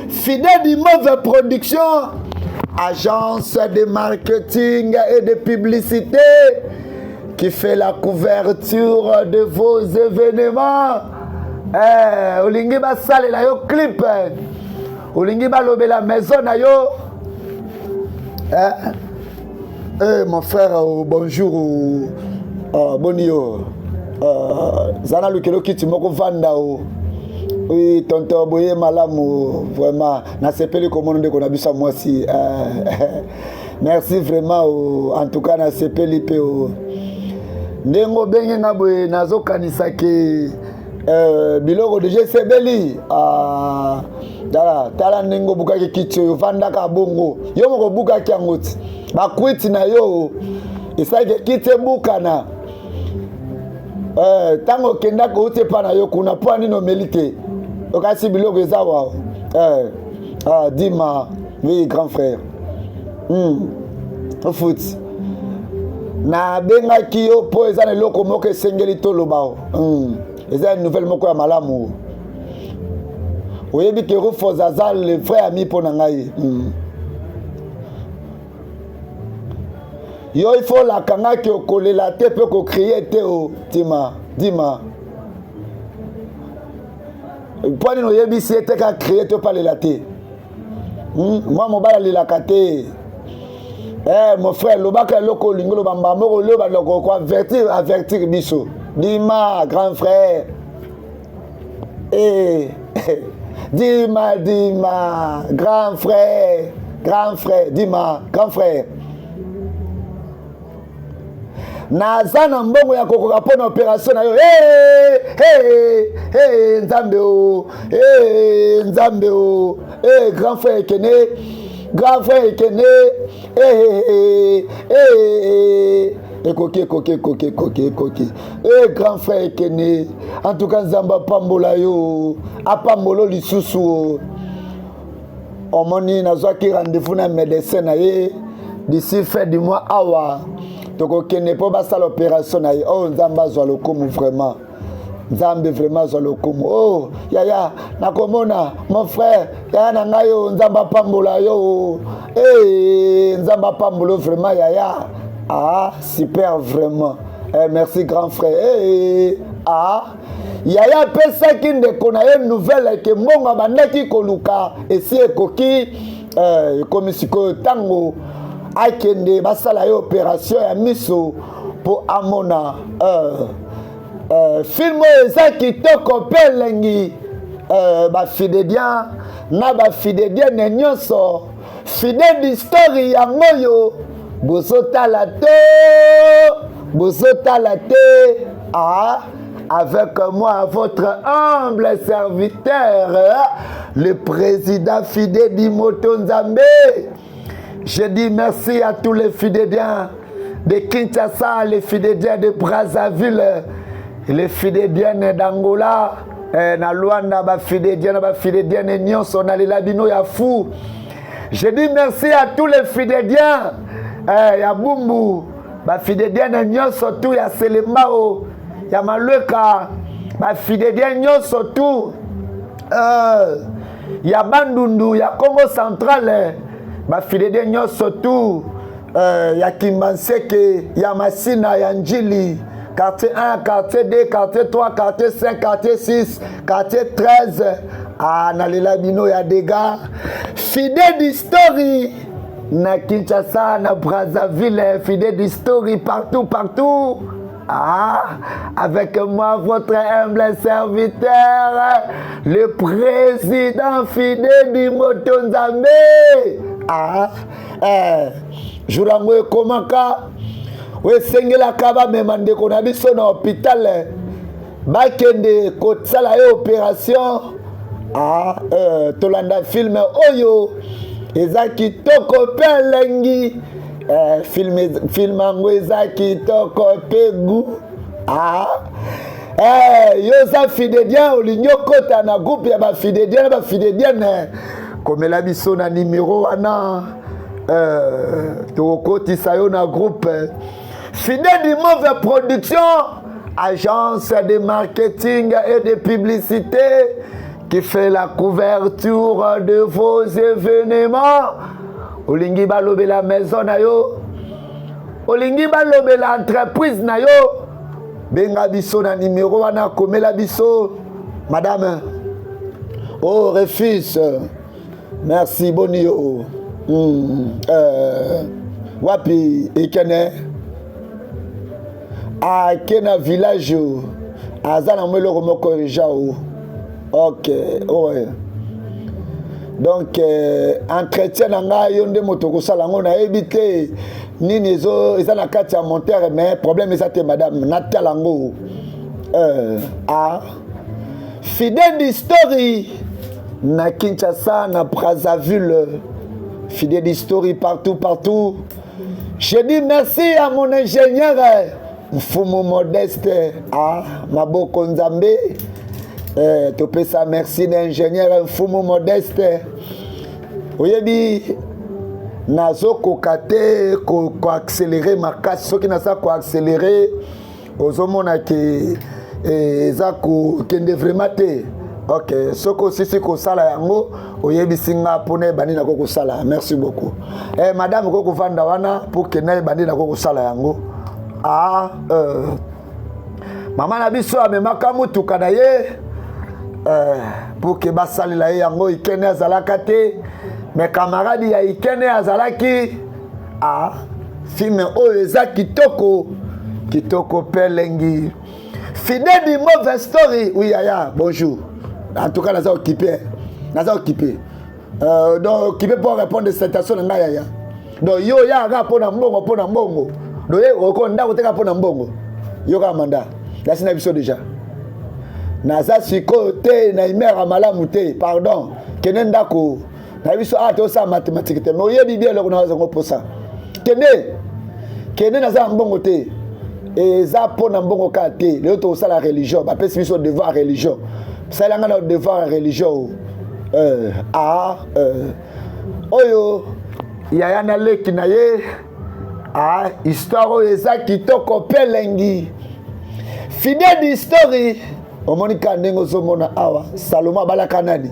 Fidèle du Mauve Production, agence de marketing et de publicité qui fait la couverture de vos événements. Eh, olingi basalela yo clip, olingi balobela maison na yo. Eh, eh, mon frère, oh, bonjour, oh, boni yo. Zana lukelo kiti moko vanda o. Oui, tonton boye malamu vraiment nasepeli komona ndeko na biso ya mwasi merci vraiment oh, en tout cas nasepeli mpe oh. Ndenge obenge nga boye nazokanisa ke biloko deja esebeli ah, tala tala ndenge obukaki kiti oyo ovandaka bongo yo moko obukaki yango ti bakwiti na yo esalaki kiti ebukana. Ntango okendaka outi epa na yo kuna mpo nini omeli te okasi biloko eza wa ah, dima oui grand frère ofuti nabengaki yo mpo eza na eloko moko esengeli toloba. Eza nouvelle moko ya malamu. Oyebi ke Rufos aza le vrai ami mpo na ngai. Yo il faut olaka ngai ke okolela te mpe kocrier te o tima dima mpo nini oyebisi ye te ka crier to mpe alela te? Mwa mobali alelaka te. Eh, mon frère, lobaka eloko olingi oloba mbala moko oloba loko koavertir avertir biso. Dima grand frère, eh, dima dima grand frère, grand frère dima grand frère, naza na mbongo ya kokoka mpo na opération na yo. Hey, hey, hey, nzambe o hey, nzambe o hey, grand frère ekene, grand frère ekene hey, hey, hey, ekoki ekoki ekoki ekoki ekoki hey, grand frère ekene, en tout cas nzambe apambola yo, apambola lisusu o. Omoni nazwaki rendez-vous na médecin na ye d'ici fin du mois awa tokokende mpo basala opération na ye. Oyo oh, nzambe azwa lokumu vraiment, nzambe vraiment azwa lokumu. Oh yaya, nakomona mon frère, yaya na ngai oyo, nzambe apambola yo. Hey, nzambe apambola vraiment yaya. Ah super vraiment, eh, merci grand frère. Hey, ah yaya apesaki ndeko na ye nouvelle ke mbongo abandaki koluka esi ekoki ekomi sikoyo ntango akende basala ye opération ya miso mpo amona. Film oyo eza kitoko mpe elengi. Bafidédien na bafidédienne nyonso, Fidèle Story yango oyo bozotala te, bozotala te. Ah, avec moi, votre humble serviteur, le président Fidé Dimoto Nzambe. Je dis merci à tous les Fidédiens de Kinshasa, les Fidédiens de Brazzaville, les Fidédiennes d'Angola, eh, na Luanda, ba Fidédiens, ba Fidédiennes nyonso nalela bino ya fou. Je dis merci à tous les Fidédiens eh, ya Bumbu, ba Fidédiennes nyonso tu ya Selembao, ya Malweka, ba Fidédiens nyonso tu ya Bandundu, ya Congo Central, ba Fidédiens nyonso tu ya Kimbanseke, ya Masina, ya Njili, quartier 1, quartier 2, quartier 3, quartier 5, quartier 6, quartier 13. Ah, nalela bino ya dega. Fidèle Story na Kinshasa, na Brazzaville, Fidèle Story partout partout. Ah, avec moi, votre humble serviteur, le président Fidèle du Moto Nzambe. Ah, eh, jour yango ekomaka oyo esengelaka bamema ndeko na biso na hôpital bakende kosala ye opération. Ah, tolanda film oyo eza kitoko mpe elengi. Film yango eza kitoko mpe gu. Ah, yo oza fidédien, olingi okɔta na groupe ya bafidédien na bafidédienne, komela biso na nimero wana, tokokotisa yo na groupe Fidèle du Mauve Production, agence de marketing et de publicité. qui fait la couverture de vos événements. Olingi balobela maison na yo, olingi balobela entreprise na yo, benga biso na numero wana, komela biso madame. Oh, refuse. Merci, boni yo. Wapi ekene ake na village aza na mwa eloko moko urgent o. Ok, oye. Donc entretien na ngai yo nde moto okosala yango, nayebi te nini eza na kati ya montere, mais problème eza te madame, natala yango. Fidèle Story na Kinshasa, na Brazzaville, Fidèle Story partout partout. Je dis merci à mon ingénieur Mfumu Modeste, ah, Maboko Nzambe. Topesa merci na ingénieur Mfumu Modeste. Oyebi nazokoka te koaccéléré makasi, soki naza koaccéléré ozomona ke eza kokende vraiment te. Ok, soki osisi kosala yango oyebisi nga mpona ebandi nako kosala. Merci beaucoup. Madame, okoki kovanda wana pour ke na ebandi nako kosala yango. Mama na biso amemaka motuka na ye pour ke basalela ye yango. Ikene azalaka te, mais camarade ya Ikene azalaki. Film oyo eza kitoko kitoko mpe elengi. Fidèle du mauvais story. Oui yaya, bonjour. En tout cas naza occupé, naza occupé, donc occupé pour répondre citation na ngai yaya. Donc yo oyaka mpo na mbongo, mpo na mbongo. Donc ye oko ndako teka mpo na mbongo. Yo kaka manda nasi na biso déjà. Naza sikoyo te na humeur ya malamu te, pardon. Kende ndako na biso awa, tosala mathématique te, mais oyebi bien eloko na zango mposa. Kende, kende, naza na mbongo te. Eza mpo na mbongo kaka te. Lelo tokosala religion, bapesi biso devoir religion, salanga na devoir ya religion. Oyo yaya na leki na ye. Histoire oyo eza kitoko mpe elengi. Fidèle History, omoni kaka ndenge ozomona awa. Salomo abalaka nani?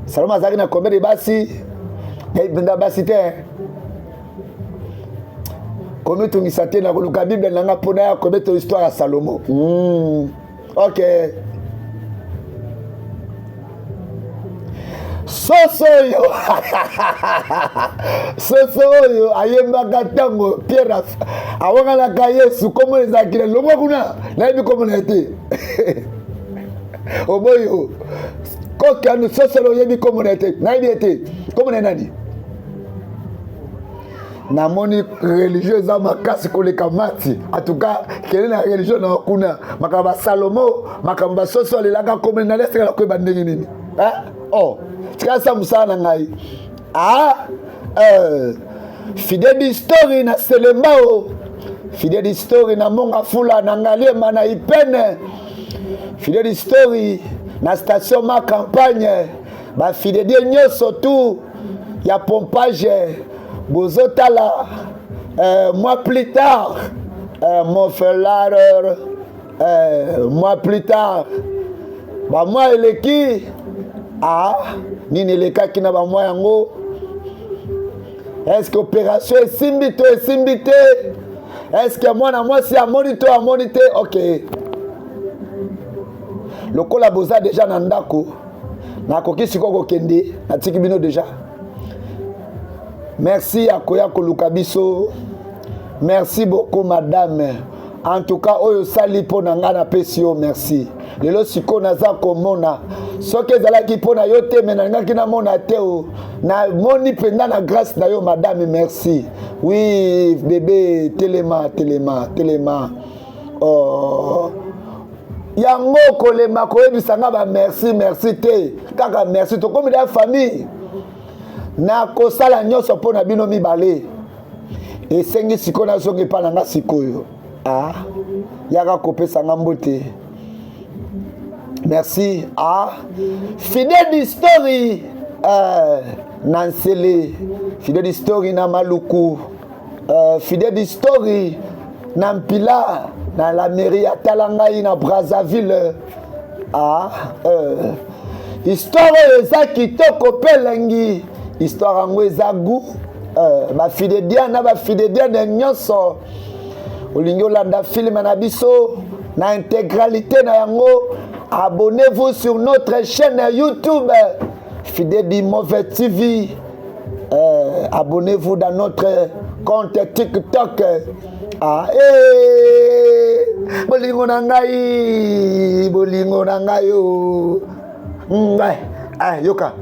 Salomo azalaki na combien de basi? Mpenza basi te, komitungisa te na koluka Bible na nga mpona ya kobeta histoire ya Salomo. Ok, soso oyo, soso oyo ayembaka ntango Pierre awanganaka Yesu, kombo ezalaki na longwa kuna, nayebi kombo na ye te. Oboyo kokanu soso oyebi kombo na ye te, nayebi ye te. Kombo na ye nani? Namoni religion eza makasi koleka mati. En tout cas kende na religion na kuna, makambo basalomo, makambo basoso alelaka kombo na lesekala koyeba ndenge nini. Oh, tika sa mosala na ngai. Fidèle Story na Selembao, Fidèle Story na Monga Fula, na Ngaliema, na Ipene, Fidèle Story na station ma campagne, bafidèle nyonso tu ya pompage bozotala. Moi plus tard, mon frère, moi plus tard, bamwa eleki. Nini elekaki na bamwa yango? Est-ce que opération esimbi to esimbi te? Est-ce que mwana mwasi amoni to amoni te? Ok, lokola boza deja na ndako, nakoki sikoyo kokende, natiki bino deja. Merci ya koya koluka biso. Merci beaucoup madame. En tout cas oyo osali mpo na ngai, napesi yo merci. Lelo sikoyo naza komona, soki ezalaki mpo na yo te, me nalingaki namona te. O namoni mpenza na grâce na yo madame, merci. Oui bébé, telema, telema, telema. Oh. Yango kolemba koyebisa nga ba merci merci te, kaka merci. Tokomi na famille, nakosala nyonso mpo na bino mibale. Esengi sikoyo nazonga epa na nga sikoyo. Yaka kopesa nga mbote. Merci. Fidèle Story na Nsele, Fidèle Story na Maluku, Fidèle Story na Mpila, na la mairie ya Tala ngai na Brazzaville. Ah, euh, histoire oyo eza kitoko mpe elengi histoire yango eza gout euh, bafidedian na bafidediane nyonso olingi olanda filme na biso na intégralité na yango abonnez-vous sur notre chaîne youtube fidedi mauvais tv euh, abonnez-vous dans notre compte tiktok ah, hey, eh, bolingo na ngai bolingo na ngai o oh. mm, ah, yoka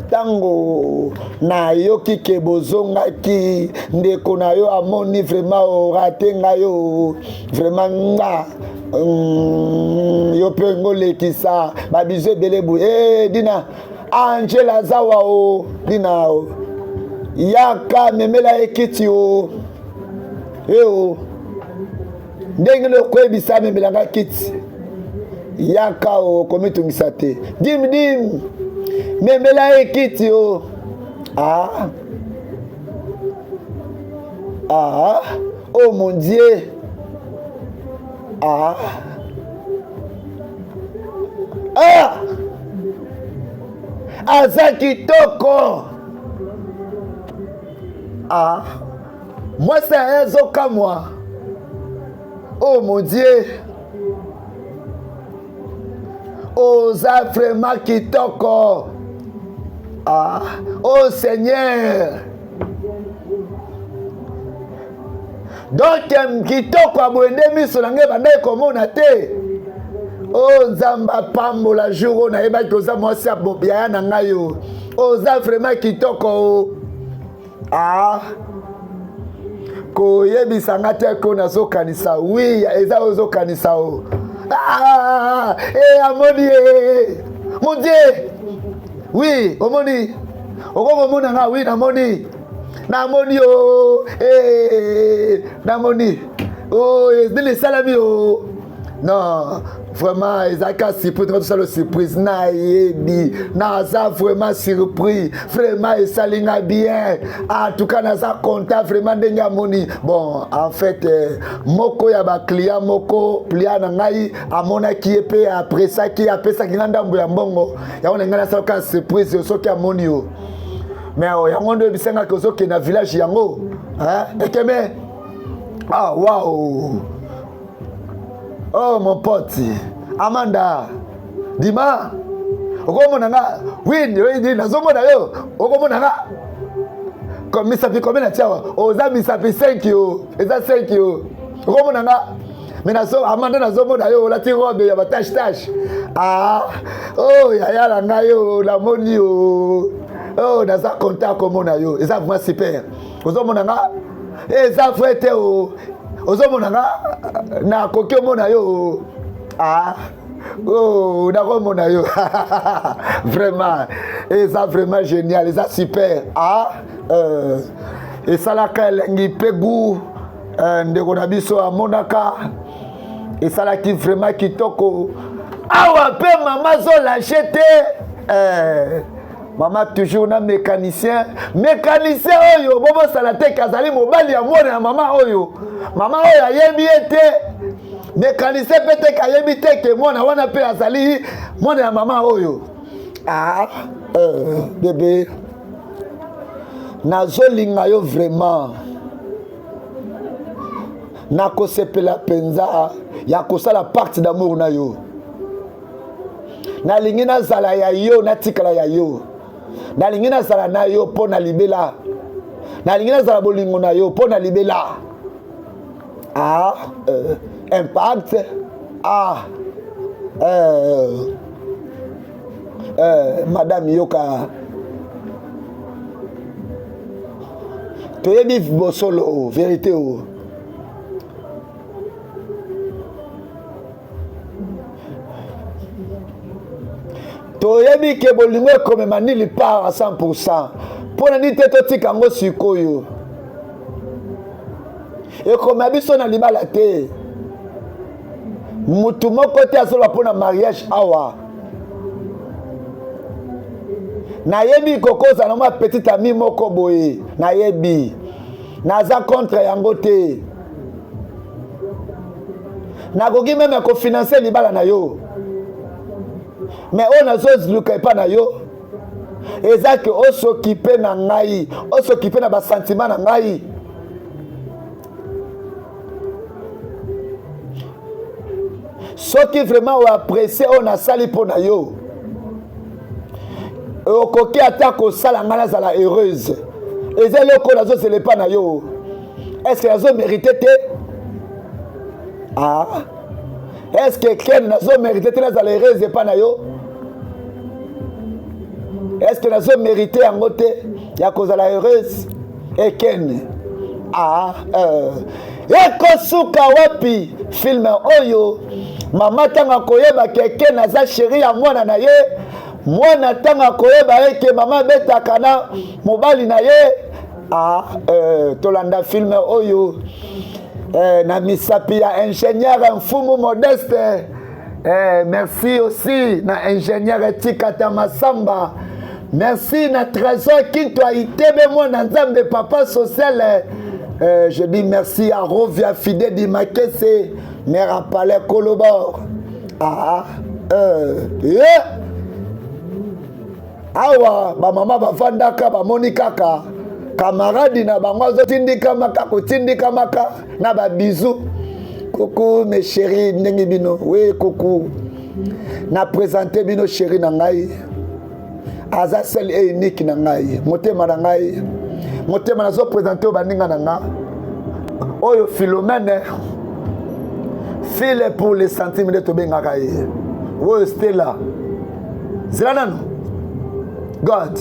ntango nayoki ke bozongaki ndeko na yo amoni vraiment orate ngai o vraiment nga mm, yo mpe ngolekisa babizu ebele boye hey, eh, dina angela azawa o dina o yaka memela ye kiti o e o ndenge nde okoyebisa amemela nga kiti yaka o komitungisa te dim dim memela ye kiti o ah. Ah. Oh mon Dieu ah. Ah. Aza kitoko ah. Mwasi ya azokamwa oh mon Dieu oza vraiment kitoko ah. Oh Seigneur donc kitoko ya boye nde miso na ngai ebandaki komona te o oh, nzambe apambola jour oyo nayebaki oza mwasi ya yaya na ngai o oza vraiment kitoko o ah koyebisa nga te ko nazokanisa wi eza oyo ozokanisa o ah, e amoni e mon dieu wi omoni okoki komona nga wi namoni namoni o eh, namoni o oh, nini esalami o oh. non vraiment ezalaki surprise nga tosala surprise nayebi naza vraiment surpris vraiment esali nga bien en tout cas naza content vraiment ndenge amoni bon en fait eh, moko ya baclient moko plia na ngai amonaki ye mpe apresaki apesaki nga ndambo ya mbongo yango na ngai nasalaka surprise soki amoni yo mais oh, yango nde oyebisangaki ozokende na village yango ekeme ah wow oh mon pote amanda dima okomona nga win nazomona yo okomona nga misapi combien na tiawa oza misapi 5 yo eza 5 yo okomona nga me nazo amanda nazomona yo olati robe ya batache tache ah oh yaya na ngai yo namoni yo oh naza content komona yo eza vraiment super ozomona nga eza vrai te o ozomona nga nakoki omona yo ah oh nakomona yo vraiment eza vraiment génial eza super ah euh, esalaka elengi mpe gout euh, ndeko na biso amonaka esalaki vraiment kitoko awa mpe mama azolashe te eh, mama toujours na mécanicien mécanicien oyo bobosana te ke azali mobali ya mwana ya mama oyo mama oyo ayebi ye te mécanicien mpe te ke ayebi te ke mwana wana mpe azali mwana ya mama oyo ah, euh, bebe nazolinga yo vraiment nakosepela mpenza ya kosala pacte d'amour na yo nalingi nazala ya yo natikala ya yo nalingi nazala na yo mpo na libela nalingi nazala bolingo na yo mpo na libela ah, euh, impact ah, euh, euh, madame yoka toyebi bosolo verité o toyebi ke bolingo ekomema nili part a 100 pourcent mpo na nini te totika yango sikoyo ekomema biso na libala te motu moko te azoloba mpo na mariage awa nayebi kokozala na mwa petit ami moko boye nayebi naza contre yango te nakoki meme kofinanse libala na yo Mais oyo nazoluka epai na yo eza ke osokipe na ngai, osokipe na basantima na ngai. Soki vraiment oapprécie oyo nasali mpo na yo, okoki ata kosala ngai nazala heureuse. Eza eloko oyo nazozela epai na yo. Est ce que nazo mérite te? Ah, est ce que Ken nazo mérite te nazala heureuse epai na yo? Est ce que nazo mérite yango te ya kozala heureuse? Eken, ah, ekosuka wapi filme oyo? Mama ntango akoyeba ke Ken aza sheri ya mwana na ye, mwana ntango akoyeba eke mama abetaka na mobali na ye. Ah, tolanda filme oyo na misapi ya ingénieur Mfumu Modeste. Merci aussi na ingénieur Tikata Masamba. Merci na Trésor Kinto Itebe mwana Nzambe papa social. Je dis merci à Rovia Fide di Makese, mère à Palais Kolobor. Ah, yeah. Awa bamama bafandaka bamoni kaka kamaradi na bango azotindikamaka kotindikamaka na babizu. Coucou mes chéris, ndenge bino? Oui, coucou. Na présente bino chéri na ngai, aza seul et unique na ngai, motema na ngai, motema nazo présente oyo baninga na nga oyo Philomène, file pour les centimes nde tobengaka ye, oyo Stella. Zela nano, God,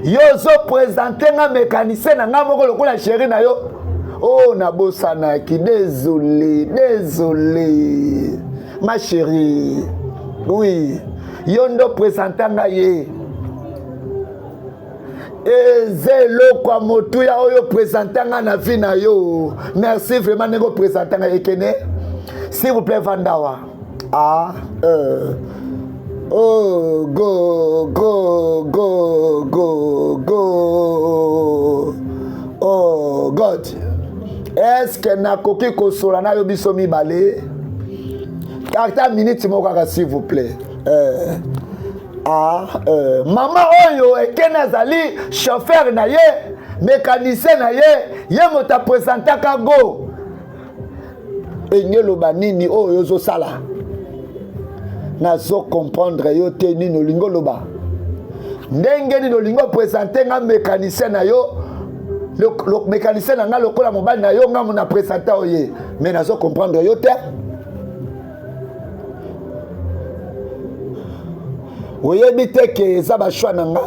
yo ozopresente nga mécanicien na nga moko lokola chéri na yo. Oh, nabosanaki, désolé, désolé ma chérie. Oui, yo nde opresente nga ye. Eza eloko ya motuya oyo opresente nga na vie na yo. Merci vraiment ndenge opresente nga. Ekene, s'il vous plaît, vandawa. Ah, oh, go, go, go, go, go. Oh, God. Est-ce que nakoki kosola na yo biso mibale? Ata minute moko kaka, s'il vous plaît. Ah, mama oyo Ekene azali chauffeur na ye, mécanicien na ye, ye moto apresentaka go. Elingi eloba nini oyo ozosala? Nazo comprendre yo te. Nini olingi oloba? Ndenge nini olingi opresente nga mécanicien na yo, mécanicien na nga lokola mobali na yo? Nga mo na présente oye, mais nazo comprendre yo te. Oyebi te ke eza bachoix na nga,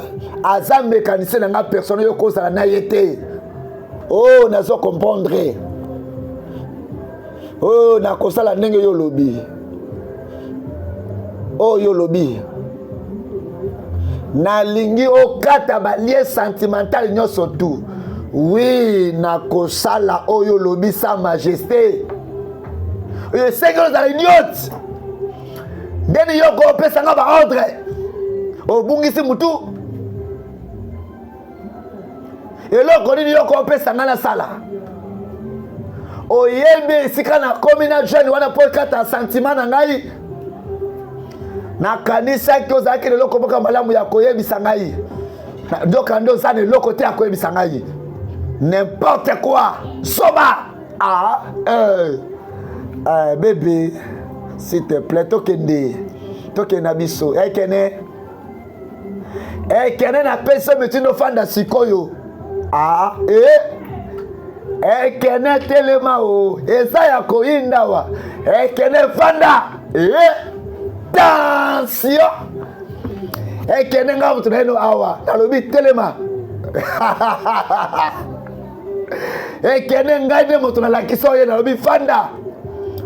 aza mécanicien na nga personnel, yo kozala na ye te. Oh, nazo comprendre. Oh, nakosala ndenge yo olobi. Oyo olobi, nalingi okata balie sentimental nyonso tu. Oui, nakosala oyo olobi, sa majesté. Oyo esengeli ozala idiote ndeni yo kopesanga baordre, obungisi mutu. Eloko nini yo kopesa ngai nasala? Oyebi esika nakomi na jeune wana mpo ekata sentiment na ngai. Nakanisaki ozalaki na eloko moko malamu ya koyebisa ngai, ndoka nde oza na eloko te ya koyebisa ngai. N'importe quoi, soba. Ah, bébé, s'il te plaît, tokende, tokende na biso. Ekene, ekene, napesi yo mitindo, ofanda sikoyo. Ah, ekene, telema o, eza ya koyinda wa. Ekene, fanda. Tension, ekene, nga moto na yeno awa, nalobi telema. Ekene, ngai nde moto nalakisa oye, nalobi fanda.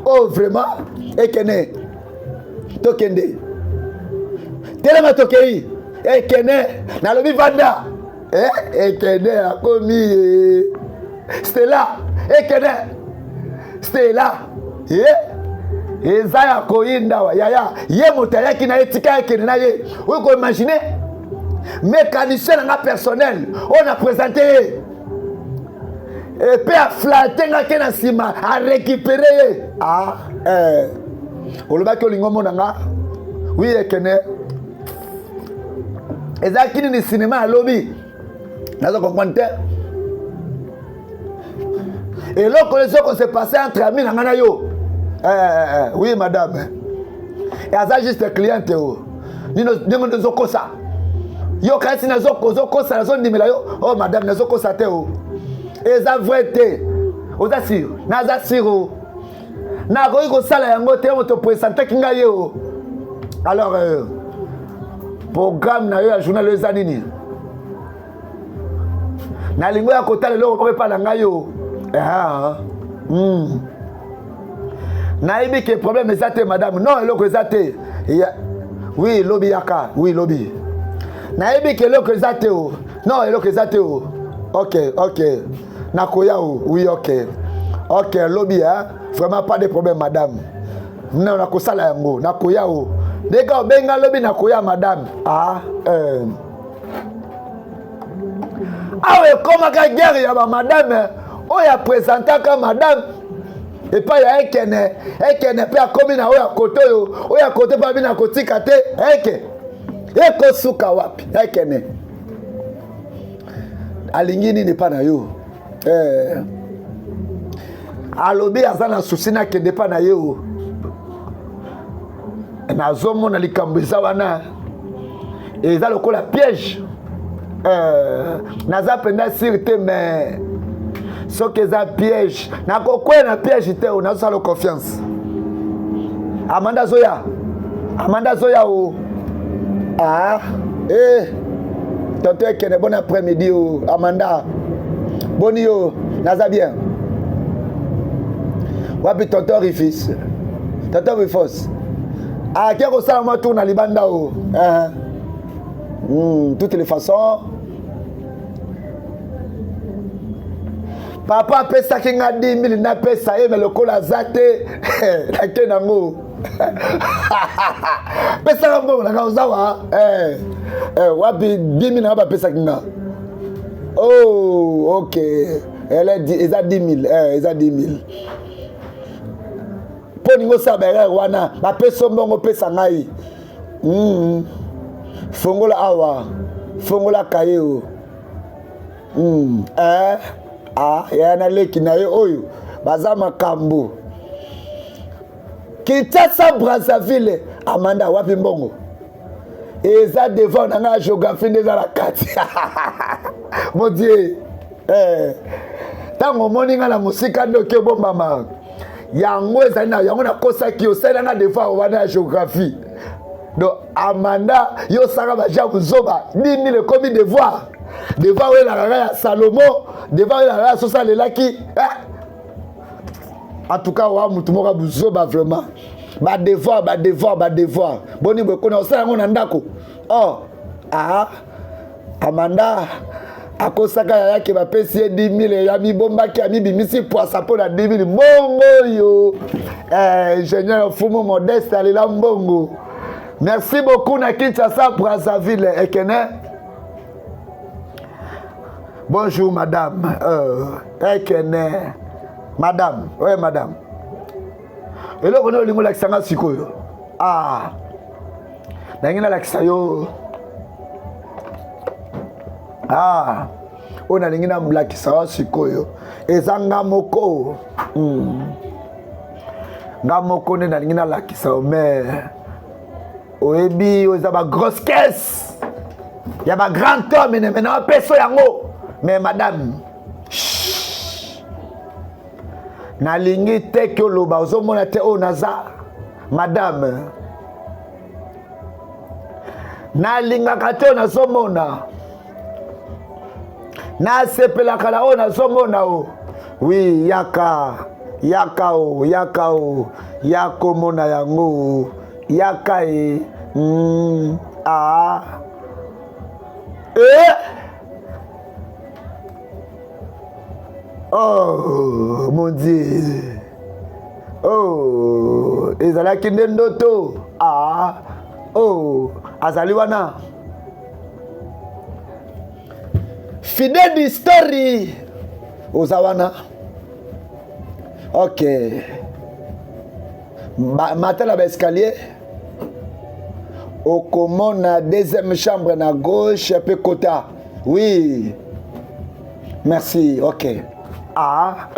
Oh, vraiment, ekene, tokende, telema, tokei. Ekene, nalobi vanda. Ekene akomi ye Stella. Ekene, Stella, eza ya koyinda wa yaya. Ye moto ayaki na ye, tika ekende na ye. Oyo koimagine mécanicien na nga personnel oyo na présente ye, epe aflate nga ke na nsima arécupere ye. Ah. Olobaki olingi omona nga. Oui ekene. Ezalaki nini cinéma ya lobi? Nazo comprendre te. Eloko ezo ko se passer entre amis na nga na yo. Eh, eh, eh, oui madame. Et aza juste cliente o. Nino ndenge ndozokosa. Yo kasi nazokosa nazondimela yo. Oh madame nazokosa te o. Eza vrai te. Oza sûr? Naza sûr o. Nakoki kosala yango te moto presentaki ngai ye o. Alors euh, programme na yo ya journal eza nini? Nalingi oya kotala eloko moko epai na ngai yo. Ah, mm. Nayebi ke problème eza te madame. Non, eloko eza te. Ya... Oui, lobi yaka. Oui, lobi. Nayebi ke eloko eza te o. Non, eloko eza te o. Ok, ok. Nakoya o. Oui, ok. Ok, lobi hein. Vraiment pas de problème madame. Non, nakosala yango. Nakoya o. Ndenge obenga lobi nakoya madame. Ah, euh. Awa ekomaka guerre ya ba madame oyo apresentaka madame epai ya ekene ekene mpe akomi na oyo akote oyo oyo akote mpe abi na kotika te eke ekosuka wapi ekene alingi nini epai na yo eh. Alobi aza na susi nakende epai na ye o nazomona likambo eza wana eza lokola piège euh, naza mpenza sire te mais soki eza piège nakokwea na piège te o nazosala confiance amanda azoya amanda azoya o ah, eh, tonton ekene bon après midi o amanda boni yo naza bien wapi tonton rifis tonton rifos ake kosala mwa tour na libanda o eh. Toutes les façons papa apesaki nga 10 000 napesa ye me lokola aza te nake nango pesaka mbongo nanga oza wa eh, eh, wapi 10 000 nanga bapesaki nga oh ok eza 10 000 eh, eza 10 000 mpo olingi osala baerreur wana bapesi yo mbongo opesa ngai mm. Fongola awa fongola kaye o mm. eh? ah, yaya na leki na ye oyo baza makambo Kinshasa Brazzaville Amanda wapi mbongo eza devant na ngai géographie nde eza na kati mon dieu ntango eh. Omoni ngai na mosika nde oki obombama yango ezali na yango nakosaki osalela nga devoir wana ya géographie donc Amanda yo osaka baja kozoba 10 000 ekomi devoir devoir oyo elaka ngai ya Salomo devoir oyo elaka ngai ya soso alelaki eh. En tout cas wa motu moko ya buzoba vraiment badevoir badevoir badevoir boni boye kona osala yango na ndako oh ah Amanda akosaka yayake bapesi ye 10 000 ya mibombaki amibimisi pwasa mpo na 10 000 mbongo oyo eh, ingénieur Fumu Modeste alela mbongo merci beaucoup na Kinshasa Brazzaville ekene bonjour madame euh, ekene madame oye madame eloko nini olingi olakisa nga sikoyo ah nangi nalakisa yo ah oyo nalingi nalakisa yo sikoyo eza nga moko mm. Nga moko nde nalingi nalakisa yo mais oyebi oyo eza bagrosse caisse ya bagrand homme me na bapesa yango mais madame nalingi te ke oloba ozomona te oyo naza madame nalingaka te oyo nazomona nasepelaka na oyo nazomona o wi yaka yaka o yaka o yakomona yango o yaka e mm, a e oh mon dieu oh ezalaki nde ndoto ah oh azali wana fidèle du story oza wana ok Mata na baescalier, okomona deuxième chambre na gauche mpe kota. Oui, merci. Ok. Ah,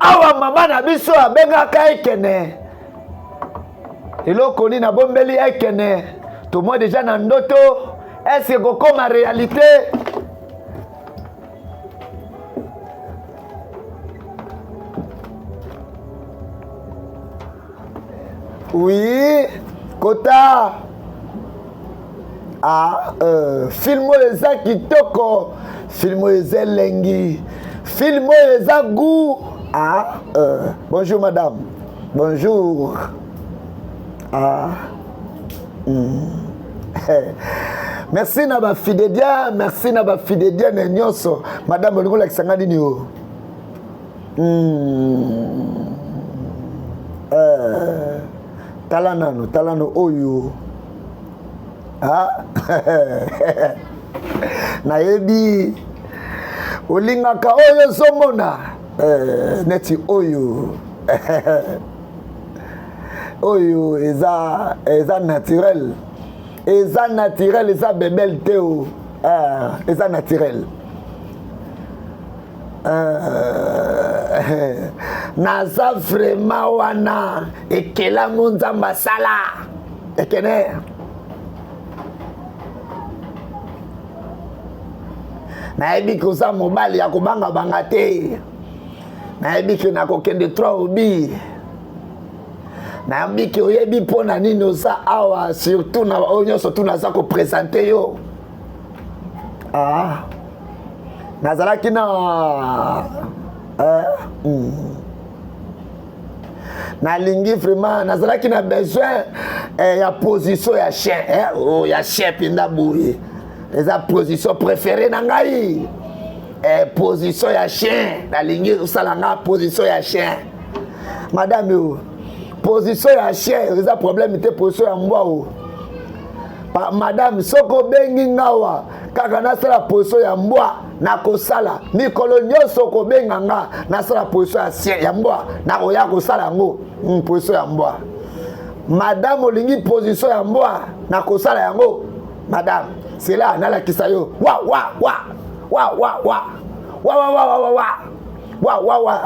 awa mama na biso abengaka Ekene. Eloko nini abombeli Ekene? Tomoi deja na ndoto, eske kokoma réalité? Oui, kota. Ah, film oyo eza kitoko, film oyo eza elengi, film oyo eza goût. Ah, bonjour madame. Bonjour. Ah. Merci na ba fidedia, merci na ba fidedienne nyonso. Madame, olingi olakisa nga nini o? Tala nano, tala nano oyo. Ah. Nayebi olingaka oyo ozomona neti oyo. Oyo eza naturel, eza naturel, eza bebel te o. Eza naturel. Naza vraiment wana ekelamu Nzambe asala ekene. Nayebi ke oza mobali ya kobangabanga te. Nayebi ke nakokende 3 obi. Nayebi ke oyebi mpo na nini oza awa, surtout na oyo nyonso tu naza kopresente yo. Ah, nazalaki na nalingi vraiment, nazalaki na besoin ya position ya chien, oh, ya chien mpenza boye, eza position préférée na ngai. Position ya chien, nalingi osala nga position ya chien. Madame, yo position ya chien eza problème te, position ya mbwa o. Madame, soki obengi ngawa kaka nasala position ya mbwa, nakosala mikolo nyonso. Okobenga nga nasala position ya chien, ya mbwa, nakoya kosala yango. Position ya mbwa, madame, olingi position ya mbwa, nakosala yango madame. Cela nalakisa yo wa wa wa wa wa wa wa wa wa wa wa wa wa wa.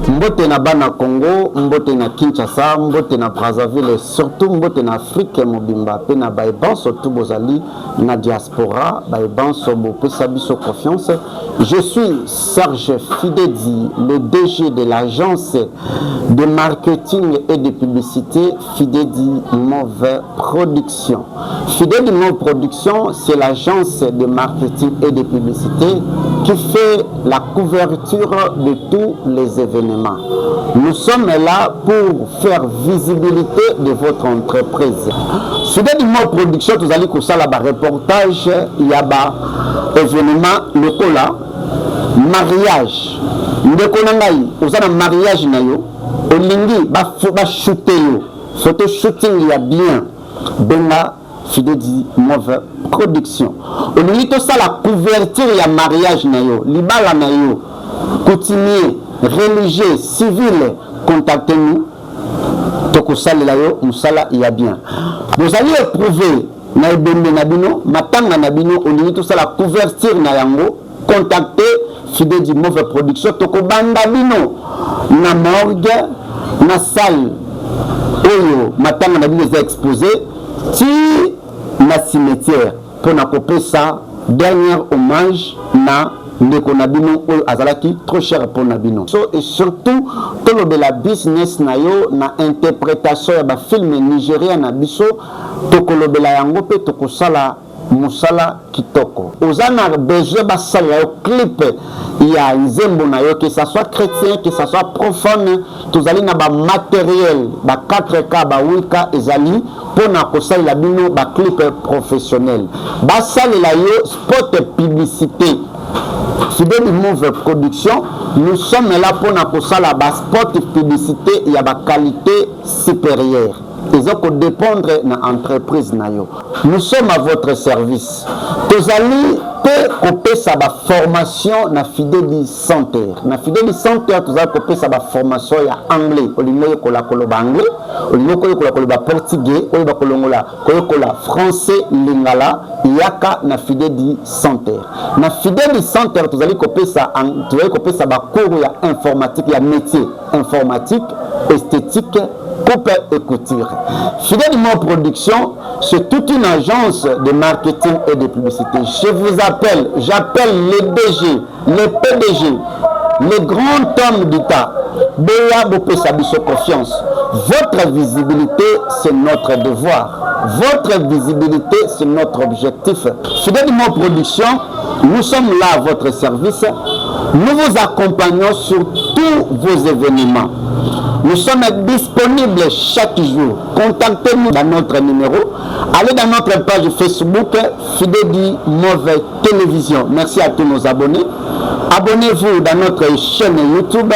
Mbote na bana Congo, mbote na Kinshasa, mbote na Brazzaville, surtout mbote na Afrique mobimba pe na baebanso tout bozali na diaspora, baebanso bopesa biso confiance. Je suis Serge Fidedi, le DG de l'agence de marketing et de publicité Fidedi Move Production. Fidedi Move Production, c'est l'agence de marketing et de publicité qui fait la couverture de tous les événements. Nous sommes là pour faire visibilité de votre entreprise. Fidedi Move Production, tozali kosala ba reportage ya ba événement lokola mariage. Ndeko na ngai, oza na mariage na yo, olingi ba shooter yo photo shooting ya bien, benga Fidedi Move Production. Olingi tosala couverture ya mariage na yo, libala na yo, coutumier, religieux, civil, contactez-nous, tokosalela yo mosala ya bien. Bozali éprouvé na ebembe na bino, matanga na bino, olingi tosala couverture na yango, contactez Fidedi Move Production. Tokobanda bino na morgue, na salle oyo matanga na bino eza exposé, ti na cimetière mpona kopesa dernier hommage na ndeko na bino oyo azalaki trop cher mpona bino. So et surtout tolobela business na yo na interprétation ya bafilme nigérien na biso, tokolobela yango mpe tokosala mosala kitoko. Oza na besoin basalela yo clip ya nzembo na yo, que ça soit chrétien, que ça soit profane, tozali na ba matériel ba 4K, ba 8K ezali mpona kosalela bino ba clip professionnel. Basalela yo spot publicité. Fideli Move Production, nous sommes là mpona kosala ba spot publicité ya ba qualité supérieure. Eza ko dépendre na entreprise na yo. Nous sommes à votre service. Tozali pe kopesa ba formation na Fideli Center. Na Fideli Center tozali kopesa ba formation ya anglais. Olingi oyekola koloba anglais, olingi okoyekola koloba portugais, oyeba kolongola koyekola français, lingala, yaka na Fideli Center. Na Fideli Center tozali kopesa tozali kopesa ba cours ya informatique ya métier informatique, esthétique, coupe et couture. Fidèle Mo Production, c'est toute une agence de marketing et de publicité. Je vous appelle, j'appelle les DG, les PDG, les grands hommes d'État. Boya bopesa biso confiance. Votre visibilité, c'est notre devoir. Votre visibilité, c'est notre objectif. Fidèle Mo Production, nous sommes là à votre service. Nous vous accompagnons sur tous vos événements. Nous sommes disponibles chaque jour. Contactez-nous dans notre numéro. Allez dans notre page Facebook, Fidedi Mauvais Télévision. Merci à tous nos abonnés. Abonnez-vous dans notre chaîne YouTube,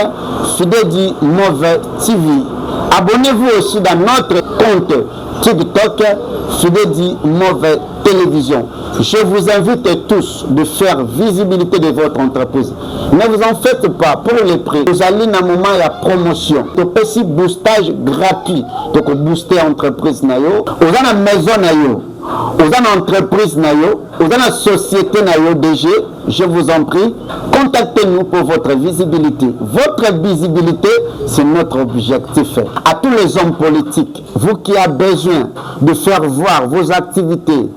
Fidedi Mauvais TV. Abonnez-vous aussi dans notre compte TikTok, Fidedi Mauvais Télévision. Je vous invite tous de faire visibilité de votre entreprise. Ne vous en faites pas pour les prix. Vous allez dans un moment ya promotion. Topesi boostage gratuit. Toko booster entreprise na yo. Oza na maison na yo. Oza na entreprise na yo. Oza na société na yo DG. Je vous en prie, contactez-nous pour votre visibilité. Votre visibilité, c'est notre objectif. À tous les hommes politiques, vous qui avez besoin de faire voir vos activités,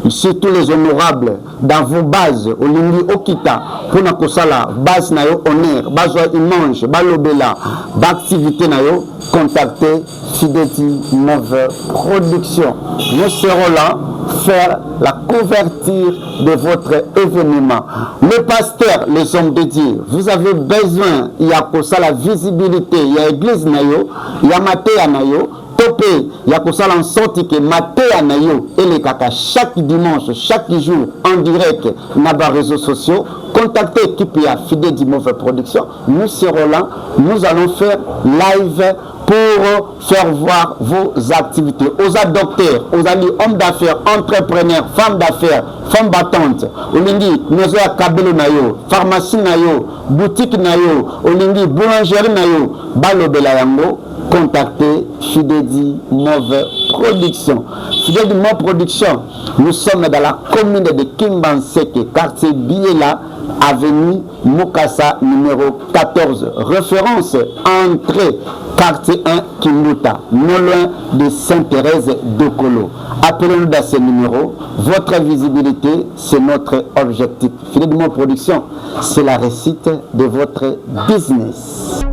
surtout les honorables, dans vos bases, olingi okita, pona kosala base na yo honneur, bazwa image, balobela, ba activité na yo, contactez Fideti Move Production. Nous serons là faire la couverture de votre événement. Le pasteur, les hommes de Dieu, vous avez besoin, il y a la visibilité, il y a église na yo, il y a mateya na yo, to mpe ya kosala en sorte que mateya na yo elekaka chaque dimanche, chaque jour en direct na ba réseaux sociaux. Contactez équipe ya Fidèle du Mauvais Production, nous serons là, nous allons faire live pour faire voir vos activités. Oza docteur, ozali homme d'affaires, entrepreneur, femme d'affaires, femme battante, olingi maison ya kabelo na yo, pharmacie na yo, boutique na yo, olingi boulangerie na yo, balobela yango, contactez Fidedi Move Production. Fidedi Move Production, nous sommes dans la commune de Kimbanseke, quartier Biela, avenue Mukasa numéro 14. Référence, entrée, quartier 1 Kimbuta, non loin de Sainte-Thérèse d'Okolo. Appelez-nous dans ce numéro. Votre visibilité, c'est notre objectif. Fidedi Move Production, c'est la réussite de votre business.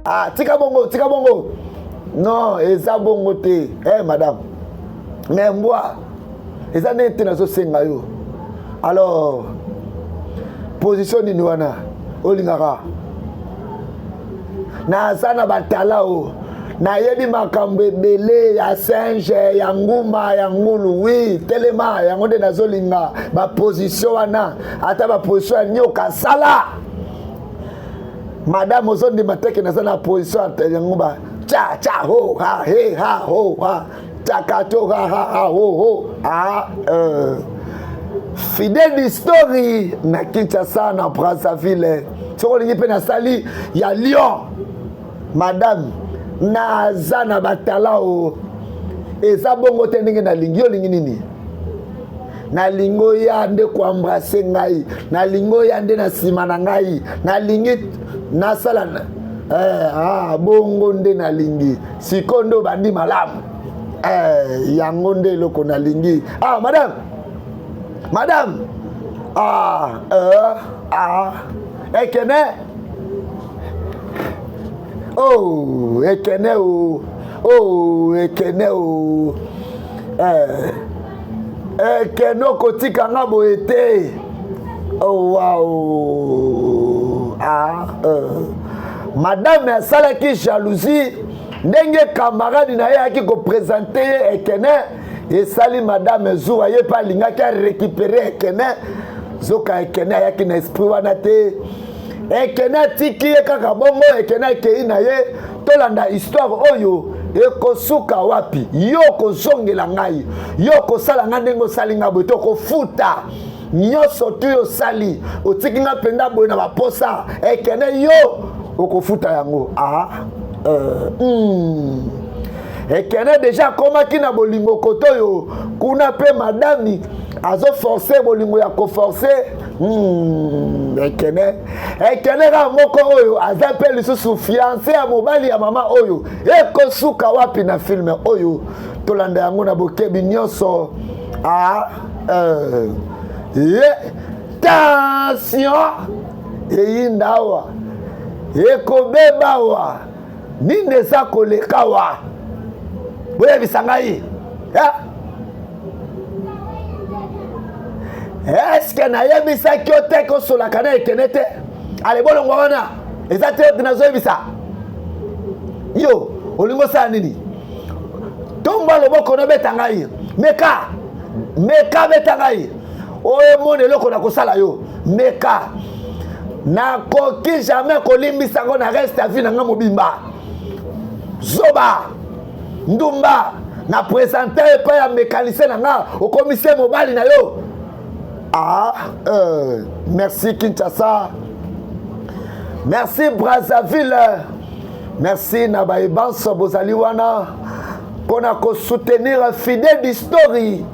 Ah, tika bongo, tika bongo. Non, eza bongo te. Eh madame. Mais mbwa eza ndenge te nazosenga yo. Alors, position nini wana olingaka? Naza na batala o nayebi makambo ebele ya singe ya nguma ya ngulu wi telema yango nde nazolinga baposition wana ata baposition ya nyoka sala madame ozondima teke naza na position ya nguma cha cha ho ha he ha ho ha chakato ha ha ha ho ho ha euh. Fidèle Story na Kinshasa na Brazzaville soki olingi mpe nasali ya Lyon madame naza na batala o eza bongo te ndenge nalingi yo olingi nini nalingi oya nde koembrase ngai nalingi oya nde na nsima na ngai nalingi nasala eh, ah, bongo nde nalingi sikoyo nde obandi malamu eh, yango nde eloko nalingi ah, madame madame ah, eh, ah, ekene oh ekene o oh ekene o eh, ekene okotika nga boye te oh, wow. ah, eh. Madame asalaki jalousie ndenge camarade na ye ayaki kopresente ye ekene. Esali madame zuwa, ye mpe alingaki arécupere Ekene, zoka Ekene ayaki na esprit wana te. Ekene atiki ye kaka bongo, Ekene akei na ye. Tolanda histoire oyo ekosuka wapi. Yo okozongela ngai, yo okosala ngai ndenge osali ngai boye, tokofuta nyonso tu yo osali, otiki ngai mpenza boye na baposa. Ekene, yo okofuta yango. Ekene deja akomaki na bolingo kote oyo kuna, mpe madami azoforce bolingo ya koforce. Ekene kaka moko oyo aza mpe lisusu fiance ya mobali ya mama oyo. Ekosuka wapi na film oyo? Tolanda yango na bokebi nyonso. Ye tension eyinda awa, ekobeba awa. Nini eza koleka awa? Boyebisa ngai, eske nayebisaki yo te kosolaka na Ekene te? Ale, bolongwa wana, eza te. Nazoyebisa yo, olingi osala nini? Tomba loboko, nobeta ngai. Meka, meka, beta ngai, oyo mona eloko na kosala yo. Meka, nakoki jamais kolimbisa yango na reste ya vie na ngai mobimba. Zoba, ndumba, na présente epai ya mécanicien na nga, okomisi ye mobali na yo. Merci Kinshasa, merci Brazzaville, merci na bayebanso bozali wana mpona kosoutenir Fidèle d'History,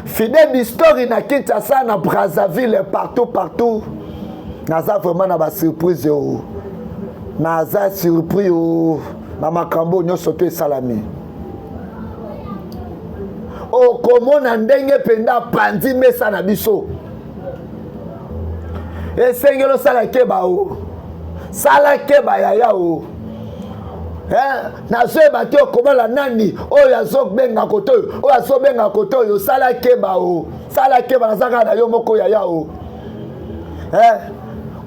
Fidèle d'History na Kinshasa, na Brazzaville, partout partout. Naza vraiment na basurprise o, naza surpris o na makambo nyonso to esalami. Okomona ndenge mpenza apanzi mesa na biso. Esengeli osala keba o, sala keba yaya o. Nazoyeba te okobala nani, oyo azobenga kote oyo, oyo azobenga kote oyo. Sala keba o, sala keba. Naza kaka na yo moko yaya o.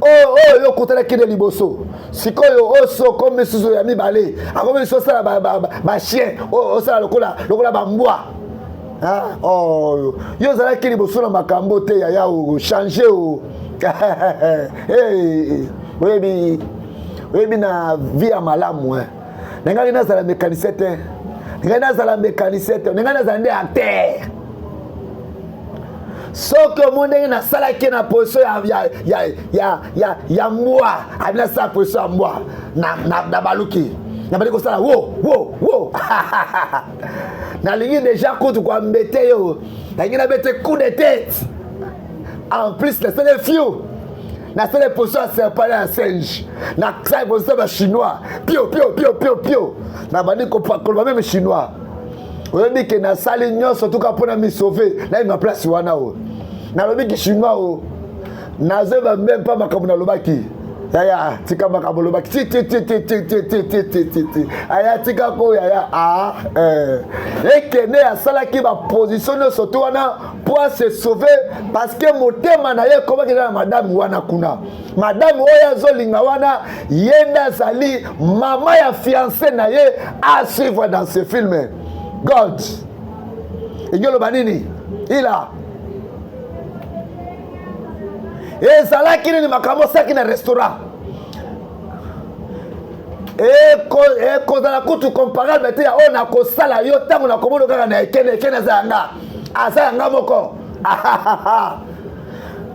Oyo oyo yo okutanaki nde liboso, sikoyo oyo okomi lisusu ya mibale, akomi lisusu osala bachien, osala lokola bambwa. Oh, yo ozalaki liboso na makambo te yaya, ochange o. Oyebi, oyebi na vie ya malamu, eh. Nangaki nazala mécanicien te, ngai nazala mécanicien te, ngai nazala nde acteur. Soki omoni ndenge nasalaki na position ya mbwa, abi nasala position ya mbwa na baluki, nabandi kosala wo wo wo. Nalingi déjà kutu koambete yo, nalingi nabete coup de tête. En plus nasali fiu, nasali position ya serpent ya singe, nasali position ya bachinois, pio pio pio pio pio, nabandi koloba même chinois. Oyebi ke nasali nyonso tuka mpona misauve, nayeba place wana o nalobi kichinois o, nazoyeba meme mpa makambo nalobaki. Yaya, tika makambo olobaki ti ti ti ti ti ti ti ti ti ti ti. Aya, tika ko yaya. Ekende asalaki baposition nyonso to wana mpo ase sauver, parce que motema na ye ekomaki na madame wana kuna. Madame oyo azolinga wana, ye nde azali mama ya fiancé na ye. À suivre dans ce film. God elingi oloba nini? Ila ezalaki nini makambo osalaki na restaurant? Ekozala kutu comparable te ya oyo nakosala yo ntango nakomona kaka na Ekene. Ekene aza yanga, aza yanga moko.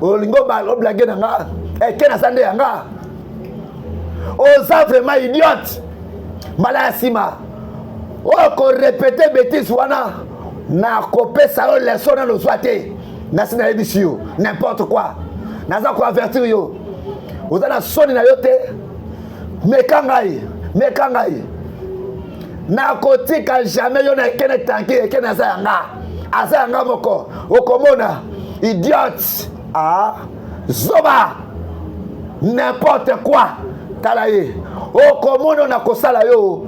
Olingi oblage na nga? Ekene aza nde yanga. Oza vraiment idiote. Mbala ya nsima oyo korepete bétise wana, nakopesa yo leçon nano ozwa te. Nasi nayebisi yo, n'importe quoi. Naza koavertir yo, oza na soni na yo te. Meka ngai, meka ngai, nakotika jamais yo na Ekene. Tanki Ekene aza yanga, aza yanga moko, okomona. Idiote, ah, zoba, n'importe quoi. Tala ye, okomona nakosala yo.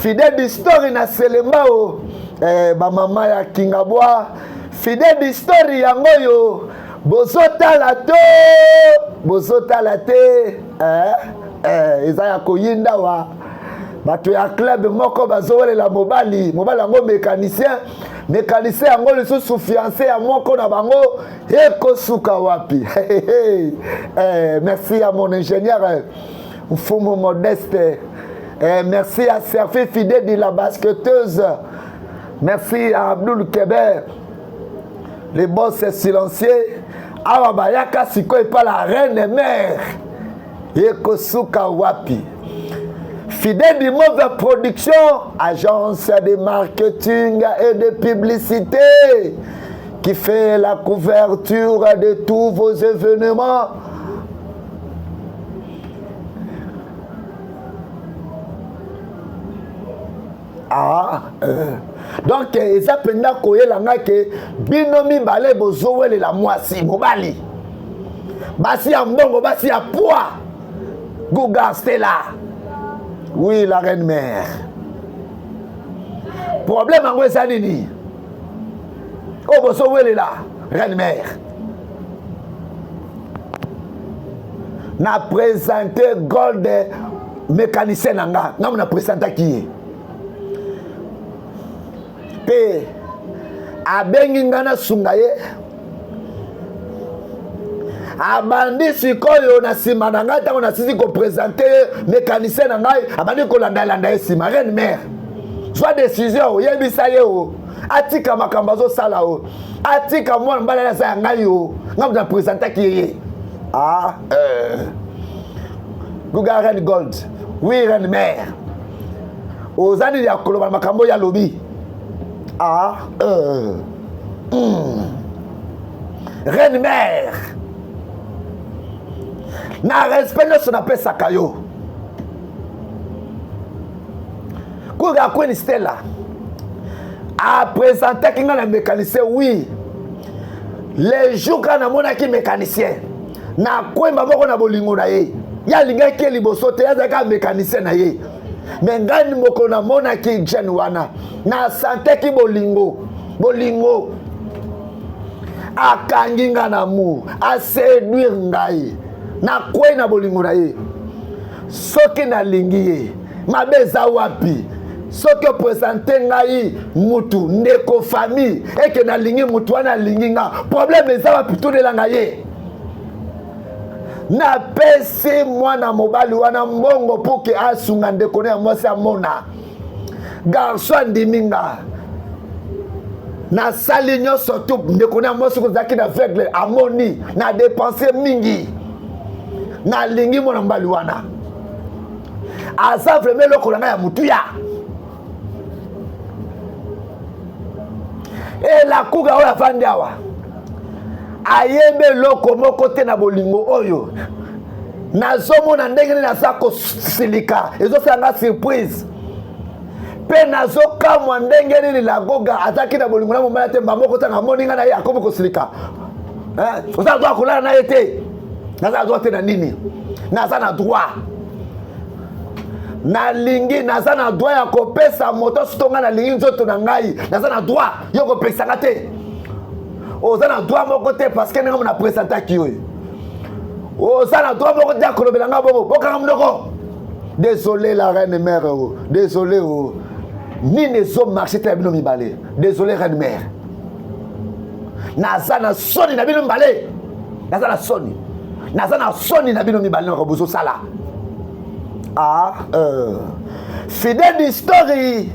Fidèle d'History na Selema o, bamama ya Kingabwa, Fidèle d'History yango oyo bozotala to bozotala te, eza ya koyinda wa. Bato ya club moko bazowelela mobali, mobali yango mécanicien, mécanicien yango lisusu fiancé ya moko na bango, ekosuka wapi? Eh, merci à mon ingénieur Mfumu Modeste. Eh, merci à Serfi Fidedi la basketteuse. Merci à Abdul Keber, le boss silencieux. Awa bayaka sikoyo epa la reine mère, ekosuka wapi? Fidèle du Mauve Production, agence de marketing et de publicité qui fait la couverture de tous vos événements. Ah, Donc eza mpenza koyela ngai ke bino mibale bozowelela mwasi mobali, basi ya mbongo, basi ya poids. Guga Stella, oui la reine mère, problème yango eza nini oyo bozowelela reine mère? Na présente gold mécanicien na nga, ngambo na présentaki ye mpe abengi nga nasunga ye. Abandi sikoyo na nsima na ngai, ntango nasisi kopresente ye mécanicien na ngai, abandi kolandalanda ye nsima. Reine mère, zwa décision, oyebisa ye o atika makambo azosala, o atika mwana mobali aza ya ngai, o ngai moto napresentaki ye. Ah, Guga Reine Gold, oui reine mère, oza nini ya koloba makambo oyo alobi? Ah, Reine mère, na respect nyonso napesaka yo, Kuga Queen Stella apresentaki ngai na mécanicien. Oui, le jour kaka namonaki mécanicien, nakwemba moko na bolingo na ye. Ye alingaki ye liboso te, azalaki kaka mécanicien na ye. Me ngai mokolo namonaki jeune wana, nasantaki bolingo, bolingo akangi ngai na amour, aseduire ngai, nakwei na bolingo na ye. Soki nalingi ye, mabe eza wapi? Soki opresente ngai mutu, ndeko, famille, eke nalingi mutu wana, alingi nga, problème eza wapi? Tunelanga ye. Napesi mwana mobali wana mbongo mpo ke asunga ndeko na ya mwasi amona. Garçon andimi nga, nasali nyonso tu. Ndeko na ya mwasi kozalaki na aveugle, amoni na dépense mingi. Nalingi mwana mobali wana, aza vraiment eloko na ngai ya motuya. Elakuka oyo afandi awa ayebi eloko moko te na bolingo oyo nazomona ndenge nini aza kosilika, ezosala nga surprise mpe nazokamwa ndenge nini Lagoga azalaki na bolingo na mobali te. Moko ntango amoni ngai na ye, akomi kosilika. Oza na droit kolala na ye te. Naza na droit te na nini? Naza na droit, nalingi, naza na droit ya kopesa moto soto ngai nalingi nzoto na ngai, naza na droit. Yo kopekisanga te, oza na droit moko te, parce que ndenge na présentaki oyo, oza na droit moko te ya kolobela ngai bongo. Bokanga monoko. Désolé la reine mère, oh. Désolé, oh. Nini ezomarche te ya bino mibale? Désolé reine mère, naza na soni na bino mibale, naza na soni, naza na soni na bino mibale nako bozosala. Ah, Fidèle d'history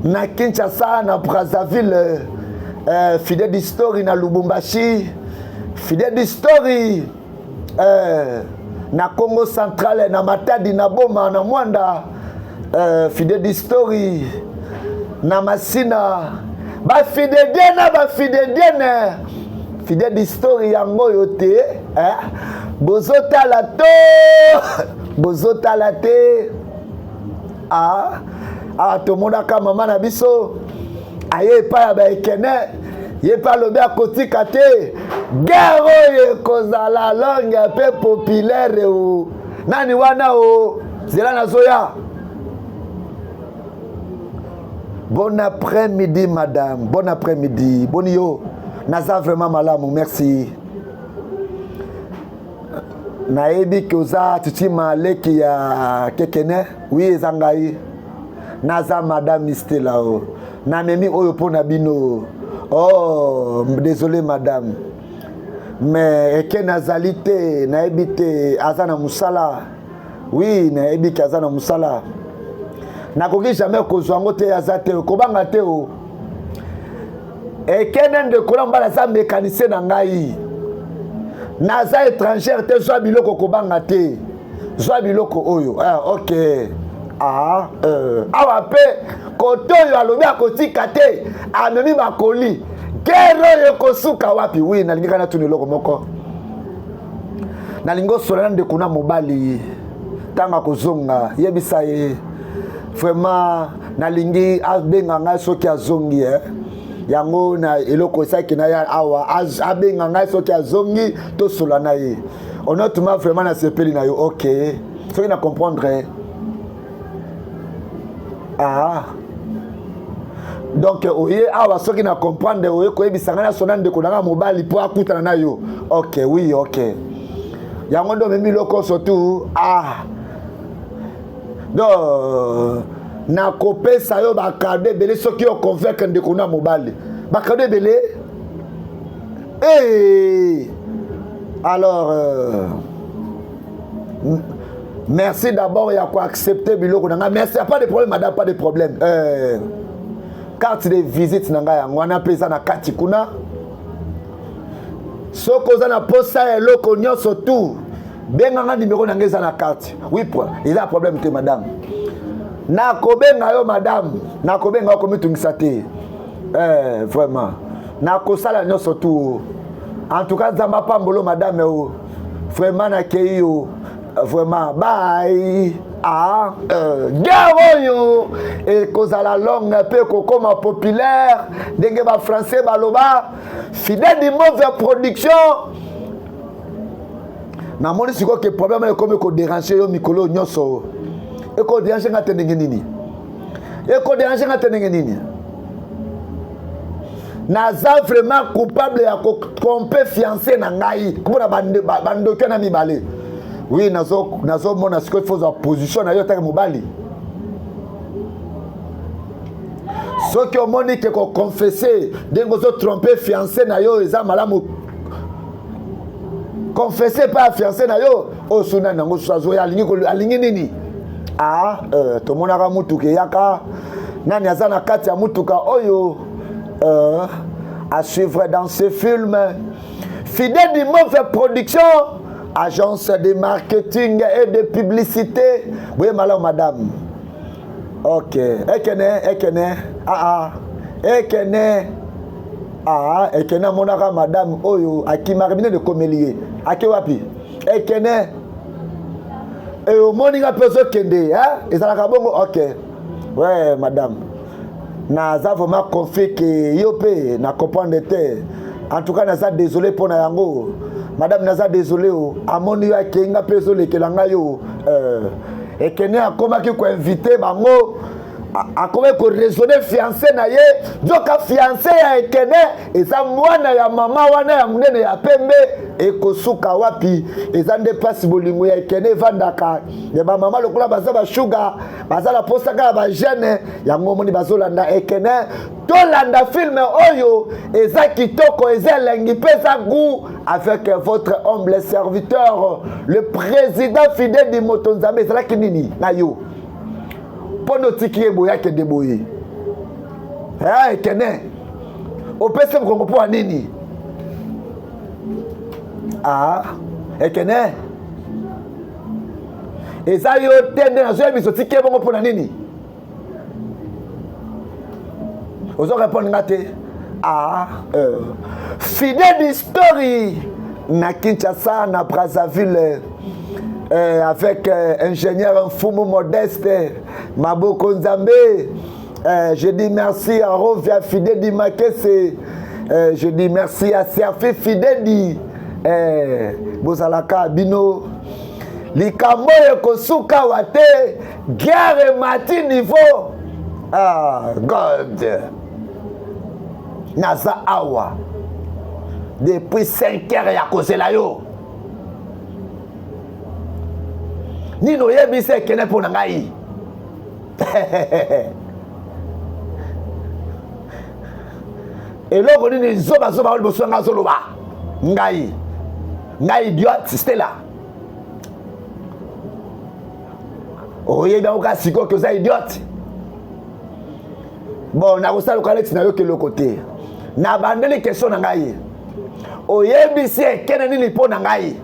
na Kinshasa, na Brazzaville, Fidèle d'history na Lubumbashi, Fidèle d'history na Congo Central, na Matadi, na Boma, na Mwanda, Fidèle d'history na Masina, bafidèle na bafidèle, Fidèle d'history yango oyo te, eh? Bozotala to bozotala te? Ah, ah, tomonaka mama na biso aye epai ya baekene, ye mpe alobi akotika te guerre oyo ekozala longue mpe populaire. O nani wana? O zela, nazoya. Bon après-midi madame, bon après-midi. Boni yo? Naza vraiment malamu, merci. Nayebi ke oza Titima, leki ya Kekene. Oui, eza ngai. Naza madame Stella o. Namemi oyo mpo na bino. Oh, désolé madame. Mais eke nazali te, nayebi te, aza na mosala. Oui, nayebi ke aza na mosala. Nakoki jamais kozwa yango te, aza te, kobanga te o. Ekene ndeko na mobali aza mécanicien na ngai. Naza étrangère te, zwa biloko kobanga te. Zwa biloko oyo. Ah, ok. Ah, euh. Awa mpe kote oyo alobi akotika te, amemi bakoli. Guerre oyo ekosuka wapi? Oui, nalingi kaka natuna eloko moko. Nalingi osola na ndeko na mobali ntango akozonga, yebisa ye vraiment nalingi abenga ngai soki azongi eh. Yango na eloko esalaki na ye awa, abenga ngai soki azongi tosola na ye. Honnêtement vraiment nasepeli na yo. Ok, soki na comprendre. Ah, donc oye awa soki na comprendre, oye koyebisa ngai nasona ndeko na ngai mobali mpo akutana na yo. Ok, oui, ok. Yango nde omemi biloko surtout. Ah, donc nakopesa yo bakado ebele soki yo convaincre ndeko na mobali. Bakado ebele. Hey! Alors merci d'abord ya koaccepter biloko na ngai. Merci, pas de problème madame, pas de problème. Carte de visite na ngai yango wana mpe eza na kati kuna. Soki oza na posa ya eloko nyonso tout, benga nga, numéro na ngai eza na carte. Oui, point. Eza problème te madame. Nakobenga yo madame, nakobenga yo, komitungisa te. Vraiment nakosala nyonso tout. En tout cas Nzambe apambolo madame o. Vraiment nakei yo. Vraiment bye. Ah, guerre oyo ekozala longue mpe kokoma populaire ndenge ba français baloba. Fidèle du mauvais production. Namoni sikoyo ke problème ekomi kodéranger yo mikolo nyonso. Ekodéranger nga te ndenge nini? Ekodéranger nga te ndenge nini? Naza vraiment coupable ya kotrompe fiancé na ngai mpona bandoki wana mibale. Oui, nazomona sikoyo il faut ozwa position na yo otake mobali. Soki omoni ke koconfesse ndenge ozotrompe fiancé na yo eza malamu, confesse epai ya fiancé na yo. Oyo su nani yango susu azoya, alingi nini? Ah, tomonaka mutuka eyaka, nani aza na kati ya mutuka oyo? À suivre dans ce film. Fidèle du Mauvais Production, agence de marketing et de publicité. Oui, madame, madame. Ok. Ekene, ekene. Ah, ah. Ekene. Ah, ekene amonaka madame oyo akimaka bino ekomeli ye. Ake wapi? Ekene. E omoni nga mpe ozokende, hein? Ezalaka bongo. Ok. Ouais, madame. Naza vraiment confus ke yo mpe na comprendre te. En tout cas naza désolé mpo na yango madame, naza désolé. O amoni yo akei, nga mpe ezolekela ngai yo. Ekene akomaki koinvite bango, akomaki koraisonne fiancé na ye. Nzoka fiancé ya Ekene eza mwana ya mama wana ya monene ya pembe. Ekosuka wapi? Eza nde mpasi. Bolingo ya Ekene evandaka ya bamama lokola baza bashuga, baza na posa kaka bajeune. Yango omoni bazolanda Ekene. Tolanda film oyo, eza kitoko, eza elengi mpe eza goût, avec votre humble serviteur, le président Fidèle du Moto Nzambe. Ezalaki nini na yo mpo na otiki ye boye akende boye? Ekene opesi mokongo mpo ya nini? Ah, Ekene, eza yo te nde nazoyebisa, otiki ye bongo mpo na nini? Ozo répondre nga te. Ah, Fidèle Story na Kinshasa, na Brazzaville, avec ingénieur Mfumu Modeste Maboko Nzambe. Je dis merci à Rovia Fidedi Makese. Je dis merci à Serfi Fidedi. Bozalaka bino. Likambo ekosuka wa te, guerre emati niveau. Ah, God, naza awa depuis 5 heures ya kozela yo. Nini oyebisa Ekene mpo na ngai? Eloko nini zoba zoba oyo liboso nga azoloba ngai ngai idiot Stella oyebi yango kaka sikoyo ke oza idiot. Bon, nakosala lokola neti nayoki eloko te. Nabandeli question na ngai, oyebisi ekene nini mpo na ngai?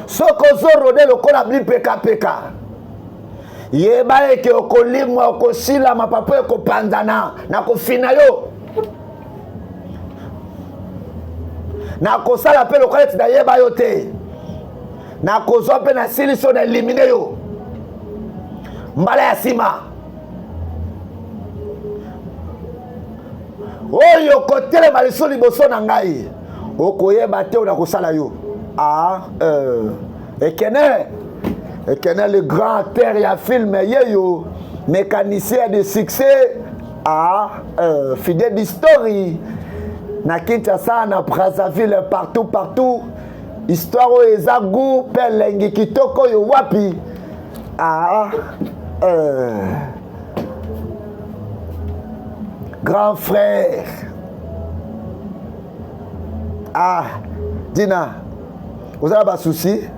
Soki ozorode lokola bipekapeka, yeba eke okolimwa, okosila, mapapu ekopanzana, nakofina yo, nakosala mpe lokola eti nayeba yo te, nakozwa mpe nasilisi yo, na elimine yo mbala ya nsima. Oyo kotelema liso liboso na ngai, okoyeba te oyo nakosala yo. Ah, ekene ekene le grand acteur ya film yeyo, mécanicien de succès, ah, fidèle d'history na Kinshasa, na Brazzaville, partout partout. Histoire oyo eza goût mpe elengi kitoko oyo wapi. Ah, grand frère. Ah, Dina, oza na basusi?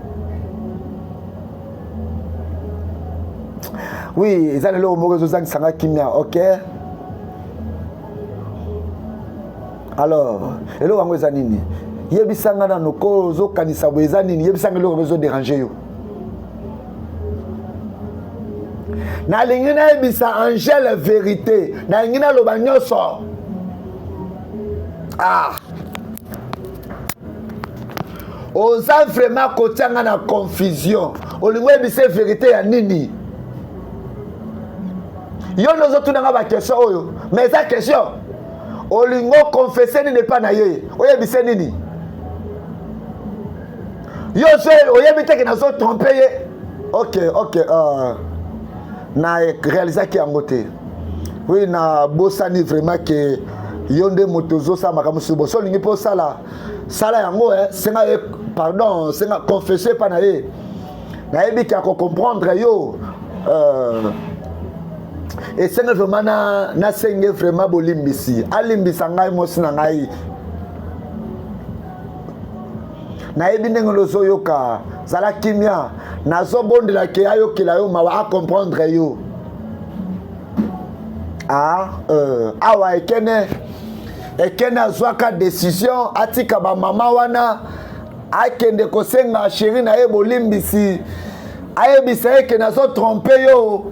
Oui, eza lelo moko ezozangisa nga kimia. Ok, alors eloko yango eza nini? Yebisa nga nano ko ozokanisa boye eza nini? Yebisa nga eloko yango ezoderange yo. Nalingi nayebisa Angele vérité, nalingi naloba nyonso. Ah, oza vraiment kotia nga na confusion. Olingi oyebisa vérité ya nini? Yo nde ozotuna nga baquestion oyo, mais eza question. Olingi okonfese nini epa na ye? Oyebise nini? Yo oyebi te ke nazotrompe ye? Ok, ok, na réalisaki yango te. Oui, nabosani vraiment ke yo nde moto ozosala makambo mosusu. Boso olingi mpo osala sala yango, eh, senga ye pardon, senga confesse epa na ye. Nayebi ke akocomprendre yo. Esenge vraiment nasenge vraiment bolimbisi, alimbisa ngai mwasi na ngai. Nayebi ndenge ozoyoka, zala kimia, nazobondela ke ayokela yo mawa, acomprendre yo. Ah, awa ekene ekene azwaka décision atika bamama wana, akende kosenga chéri na ye bolimbisi, ayebisa ye ke nazotrompe yo.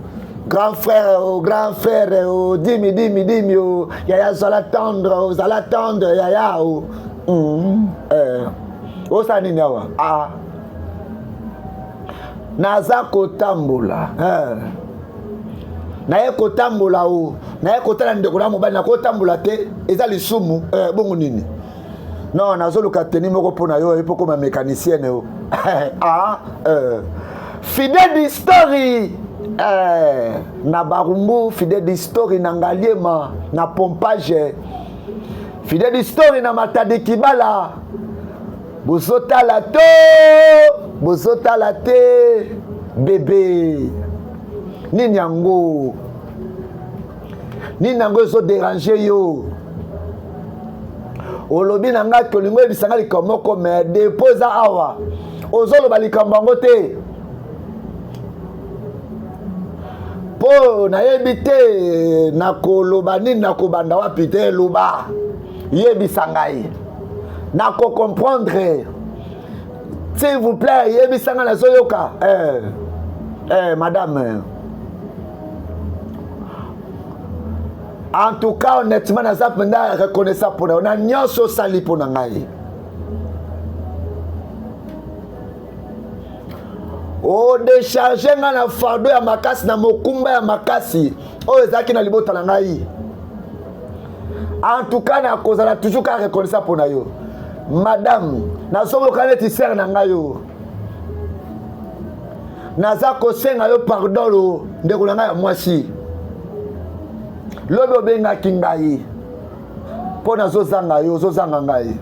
Grand frère, oh, grand frère, oh, dimi dimi dimi, oh, yaya zala tendre, oh, zala tendre yaya, oh. Osala nini awa? Ah, naza kotambola, eh. Naye kotambola o, naye kotala ndeko na mobali, nakotambola te, eza lisumu, eh, bongo nini? Non, nazoluka teni moko mpo na yo, mpo koma mécanicienne o. Ah, fidèle d'history, eh, na Barumbu, fidèle d'history na Ngaliema, na pompage, fidèle d'history na Matadi Kibala. Bozotala to bozotala te, bebe nini yango? Nini yango ezoderange yo? Olobi na ngai tolingi oyebisa ngai likambo moko, mais depo eza awa, ozoloba likambo yango te mpo nayebi te nakoloba nini, nakobanda wapi te. Loba, yebisa ngai, nakocomprendre. S'il vous plaît, yebisa ngai, nazoyoka. Eh, eh, madame, en tout cas honnêtement naza mpenza reconnaissant mpona yo na nyonso osali mpo na ngai. Odécharge ngai na fardeau ya makasi, na mokumba ya makasi oyo ezalaki na libota na ngai. En tout cas nakozala toujours kaka reconnaissant mpo na yo, madame. Nazoboka neti sere na ngai yo, naza kosenga yo pardon lo ndeko na ngai ya mwasi. Lobi obengaki ngai mpo nazozanga yo, ozozanga ngai.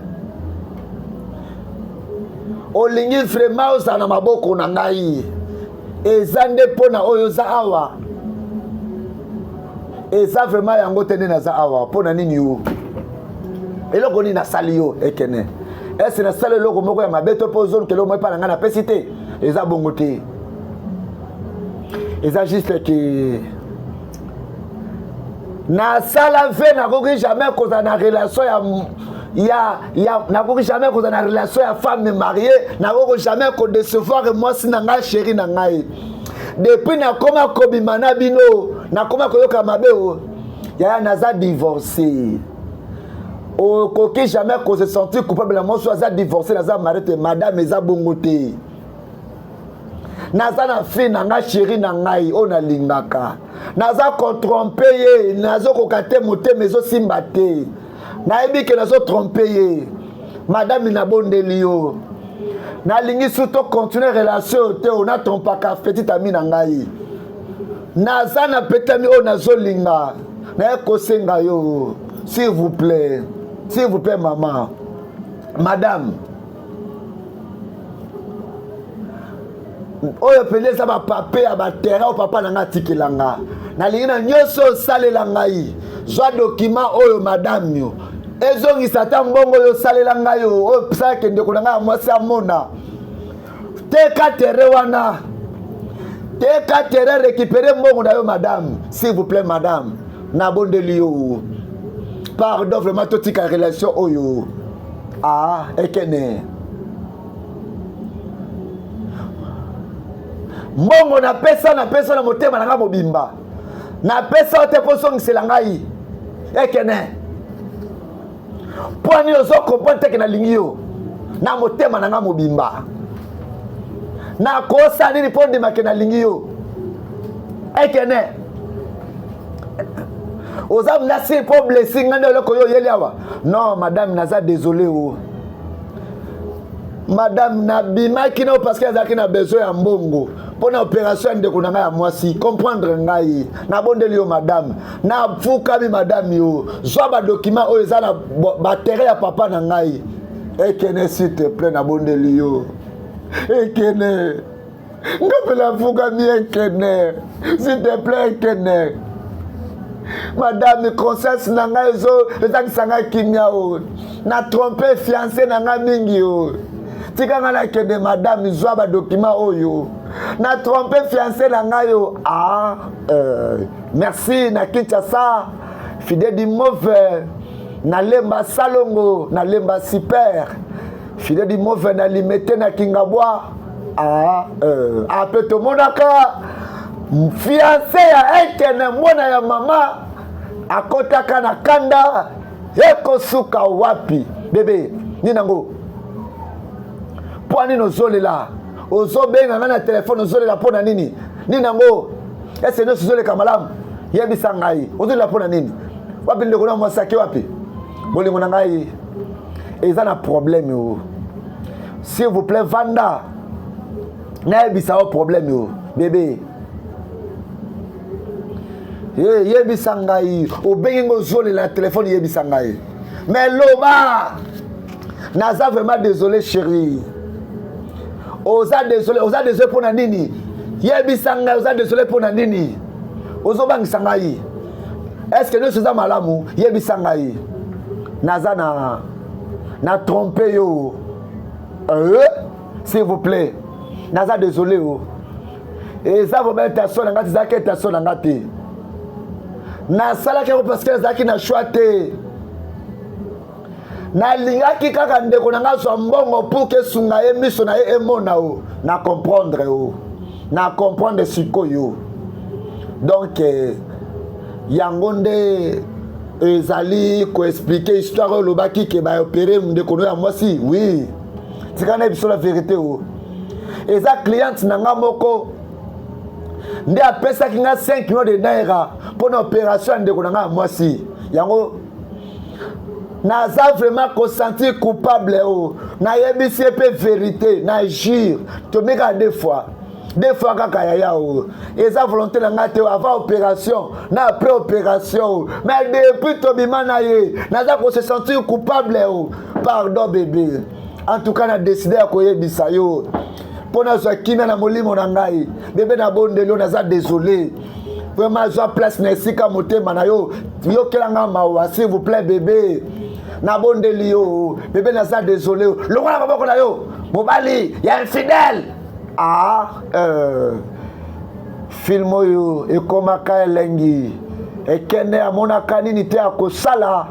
Olingi vraiment ozala na maboko na ngai. Eza nde mpo na oyo oza awa. Eza vraiment yango te nde naza awa. Mpo na nini yo? Eloko nini nasali yo ekene? Ese nasali eloko moko ya mabe to mpo ozoluka eloko moko epai na ngai napesi te? Eza bongo te. Eza juste que nasala ve nakoki jamais kozala na relation ya ya ya nakoki jamais kozala na relation ya femme mariée, nakoki jamais kodecevoir mwasi na ngai, chéri na ngai. Depuis nakoma kobima na bino, nakoma koyoka mabe o yaya, naza divorcé. Okoki jamais kose sentir coupable na mwasi aza divorcé, naza marié te. Madame, eza bongo te. Naza na fille na ngai, chéri na ngai oyo nalingaka, naza kotromper ye, nazokoka te, motema ezosimba te, nayebi ke nazotromper ye. Madame, nabondeli yo, nalingi su tocontinuer relation oyo te. Oyo natrompaka petit ami na ngai, naza na petit ami oyo nazolinga, naye kosenga yo, s'il vous plaît, s'il vous plaît, mama, madame. Oyo mpenza eza bapapier ya baterrain oyo papa na ngai atikela nga. Nalingi na nyonso osalela ngai, zwa document oyo, madame, yo ezongisa ata mbongo oyo osalela ngai, oyo salaka ndeko na ngai ya mwasi amona. Teka terrain wana, teka terrain, récupérer mbongo na yo, madame, s'il vous plaît. Madame, nabondeli yo, pardon, vraiment, totika relation oyo. Ah, ekene, mbongo napesa, napesa na motema na ngai mobimba, napesa yo te mpo ozongisela ngai. Ekene, mpo nini ozokomprendre te ke nalingi yo na motema na ngai mobimba? Nakosala nini mpo ndimake nalingi yo? Ekene, oza mnasi mpo blessing ngai nde eloko yo oyeli awa. Non, madame, naza désolé o madame, nabimaki nao parce que azalaki na besoin ya mbongo mpo na opération ya ndeko na ngai ya mwasi. Comprendre ngai, nabondeli yo, madame, nafukami, madame. Yo zwa badocument oyo eza na baterrain ya papa na ngai. Ekene, s'il te plaît, nabondeli yo, ekene, nga mpe nafukami. Ekene, s'il te plaît, ekene, madame, conscience na ngai ezangisa ngai kimia. Oyo na tromper fiancé na ngai mingi. Oyo tika ngai nakende, madame, zwa badocument oyo, na tromper fiancé na ngai oyo. Ah, merci na Kinshasa, Fide du Mauvais, nalemba Salongo, nalemba super Fide du Mauvais, na Limete, na Kingabwa. Ah, ape tomonaka fiancé ya Ekene, mwana ya mama, akɔtaka na kanda. Ekosuka wapi, bebe? Nini yango? Mpo nini ozolela? Ozobenga ngai na telefone, ozolela mpo na nini? Nini yango? Ese nyonso ezoleka malamu? Yebisa ngai, ozolela mpo na nini? Wapi ndeko na mwasi? Ake wapi? Bolingo na ngai, eza na problème o. S'il vous plaît, vanda, nayebisa yo problème o. Bebe, yebisa ngai, obengi ngo, ozolela na telefone, yebisa ngai. Mais loba, naza vraiment désolé, chéri. Oza désolé, oza désolé mpo na nini? Yebisa ngai, oza désolé mpo na nini? Ozobangisa ngai. Est ce que nyonso eza malamu? Yebisa ngai. Naza na tromper yo. S'il vous plaît, naza désolé o. Eza vraiment intention na ngai te, ezalaki intention na ngai te. Nasalaki yango parce que nazalaki na choix te. Nalingaki kaka ndeko na ngai azwa mbongo pour ke esunga ye, miso na ye emona o. Na comprendre o, na comprendre sikoyo. Donc yango nde ezali koexpliquer histoire oyo olobaki ke baopérer ndeko no ya mwasi. Oui, tika na biso la vérité o. Eza cliente na nga moko nde apesaki nga 5 millions de naira mpo na opération ya ndeko na nga ya mwasi. Yango naza vraiment kosentir coupable o. Nayebisi ye mpe vérité, na jure, tomeka deux fois, deux fois kaka, yaya o. Eza volonté na ngai te, avant opération na après opération o. Mais depuis tobima na ye, naza kose sentir coupable o. Pardon, bébé. En tout cas na décide ya koyebisa yo mpo nazwa kimia na molimo na ngai. Bebe, nabondeli yo, naza désolé vraiment. Azwa place na esika motema na yo, yokela nga mawa, s'il vous plaît. Bebe, nabondeli yo, bebe, naza désolé. Longola maboko na yo, mobali ya infidèle. Ah, film oyo ekomaka elengi. Ekende amonaka nini te akosala,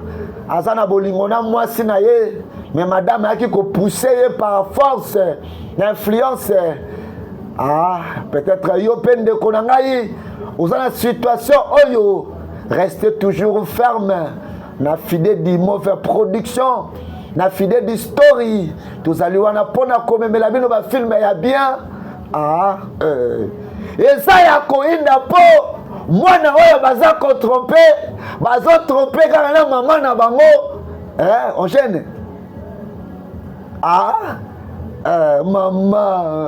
aza na bolingo na mwasi na ye, mais madame ayaki kopousser ye par force na influence. Ah, peut-être yo mpe, ndeko na ngai, oza na situation oyo. Restez toujours ferme na Fide Dimove Production, na Fide di Story. Tozali wana mpona komemela bino bafilm ya bien. Ah, eza ya koyinda mpo mwana oyo baza kotromper, bazotromper kaka na mama na bango, eh, enchaîne. Ah, mama.